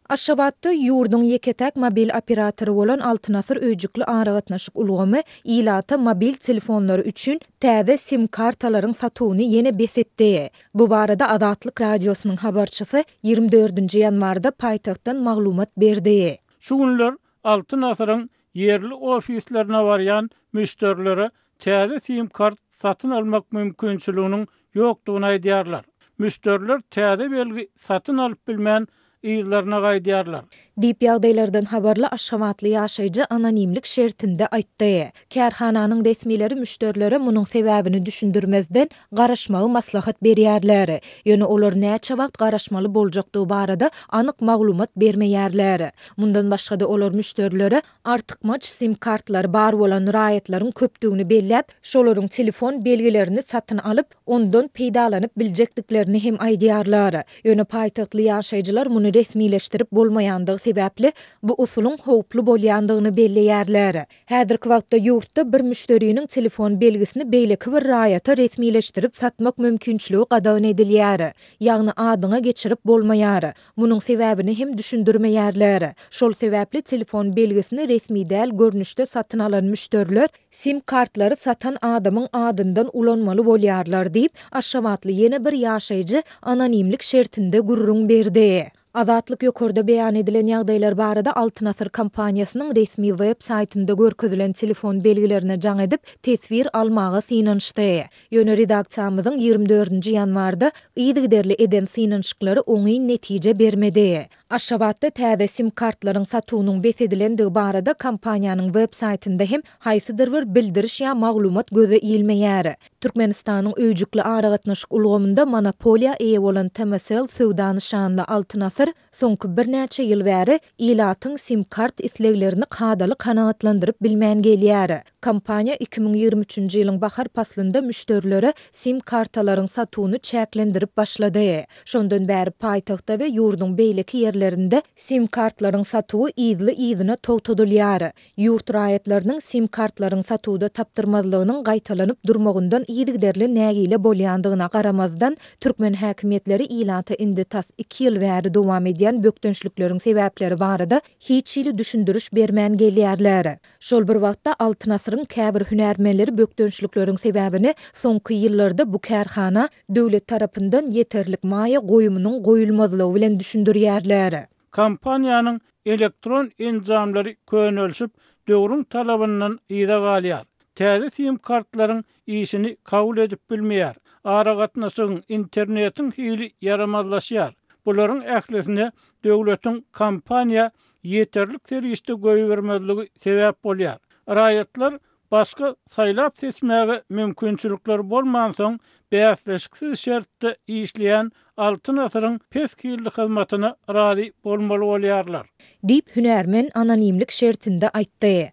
Aşgabatda ýurduň ýeke-täk mobil operatory bolan Altyn Asyr öýjükli aragatnaşyk ulgamy ilata mobil telefonlary üçin täze sim-kartalaryň satuwyny ýene bes etdi. Bu barada Azatlyk Radiosynyň habarçysy 24-nji ýanwarda paýtagtdan maglumat berdi. Şu günler Altyn Asyryň ýerli ofislerine barýan müşderilere täze sim-kart satyn almak mümkinçiliginiň ýokdugyny aýdýarlar. Müşderiler täze belgi satyn alyp bilmän, yzlaryna gaýdýarlar. Diýip, ýagdaýlardan habarly aşgabatly ýaşaýjy anonimlik şertinde aýtdy. Kärhananyň resmileri müşderilere munuň sebäbini düşündirmezden, garaşmagy maslahat berýärler. Ýöne olar näçe wagt garaşmaly boljakdygy barada anyk maglumat bermeýärler. Mundan başga-da, olar müşderilere Artykmaç sim-kartlary bar bolan raýatlaryň köpdügini belläp, şolaryň telefon belgilerini satyn alyp, ondan peýdalanyp biljekdiklerini hem aýdýarlar. Ýöne paýtagtly ýaşaýjylar muny resmileşdirip bolmaýandygy sebäpli, bu usulyň howply bolýandygyny belleýärler. Häzirki wagtda ýurtda bir müşderiniň telefon belgisini beýleki bir raýata resmileşdirip satmak mümkinçiligi gadagan edilýär. Ýagny adyňa geçirip bolmaýar. Munuň sebäbini hem düşündirmeýärler. Şol sebäpli telefon belgisini resmi däl görnüşde satyn alan müşderiler sim-kartlary satan adamyň adyndan ulanmaly bolýarlar diýip, aşgabatly ýene bir ýaşaýjy anonimlik şertinde gürrüň berdi. Azatlyk ýokarda beýan edilen ýagdaýlar barada Altyn Asyr kompaniýasynyň resmi web saýtynda görkezilen telefon belgilerine jaň edip, teswir almaga synanyşdy. Ýöne redaksiýamyzyň 24-nji ýanwarda yzygiderli eden synanyşyklary oňyn netije bermedi. Aşgabatda täze sim-kartlaryň satuwynyň bes edilendigi barada kompaniýanyň web saýtynda hem haýsydyr bir bildiriş ýa maglumat göze ilmeýär. Türkmenistanyň öýjükli aragatnaşyk ulgamynda monopoliýa eýe bolan TMSL söwda nyşanly Altyn Asyr Soňky birnäçe ýyl bäri ilatyň sim-kart isleglerini kadaly kanagatlandyryp bilmän gelýär. Kompaniýa 2023-nji ýylyň bahar paslynda müşderilere sim-kartalaryň satuwyny çäklendirip başlady. Şondan bäri paýtagtda we ýurduň beýleki ýerlerinde sim-kartlaryň satuwy yzly-yzyna togtadylýar. Ýurt raýatlarynyň sim-kartlaryň satuwda tapdyrmazlygynyň gaýtalanyp durmagyndan yzygiderli nägile bolýandygyna garamazdan, türkmen häkimiýetleri ilata indi tas iki ýyl bäri dowam edýän bökdençlikleriň sebäpleri barada hiç hili düşündiriş bermän gelýärler. Şol bir wagtda, Altyn asyryň käbir hünärmenleri bökdençlikleriň sebäbini soňky ýyllarda bu kärhana döwlet tarapyndan ýeterlik maýa goýumynyň goýulmazlygy bilen düşündirýärler. Kompaniýanyň Elektron enjamlary könelişip, döwrüň talabyndan yza galýar. Täze sim-kartlaryň işini kabul edip bilmeýär. Aragatnaşygyň, internetiň hili ýaramazlaşýar. Bularyň ählisine döwletiň kompaniýa ýeterlik serişde goýbermezligi sebäp bolýar. Raýatlar Başga saýlap-seçmäge mümkinçilikleri bolmansoň, bäsleşiksiz şertde işleýän Altyn asyryň pes hilli hyzmatyna razy bolmaly bolýarlar. Diýip, hünärmen anonimlik şertinde aýtdy.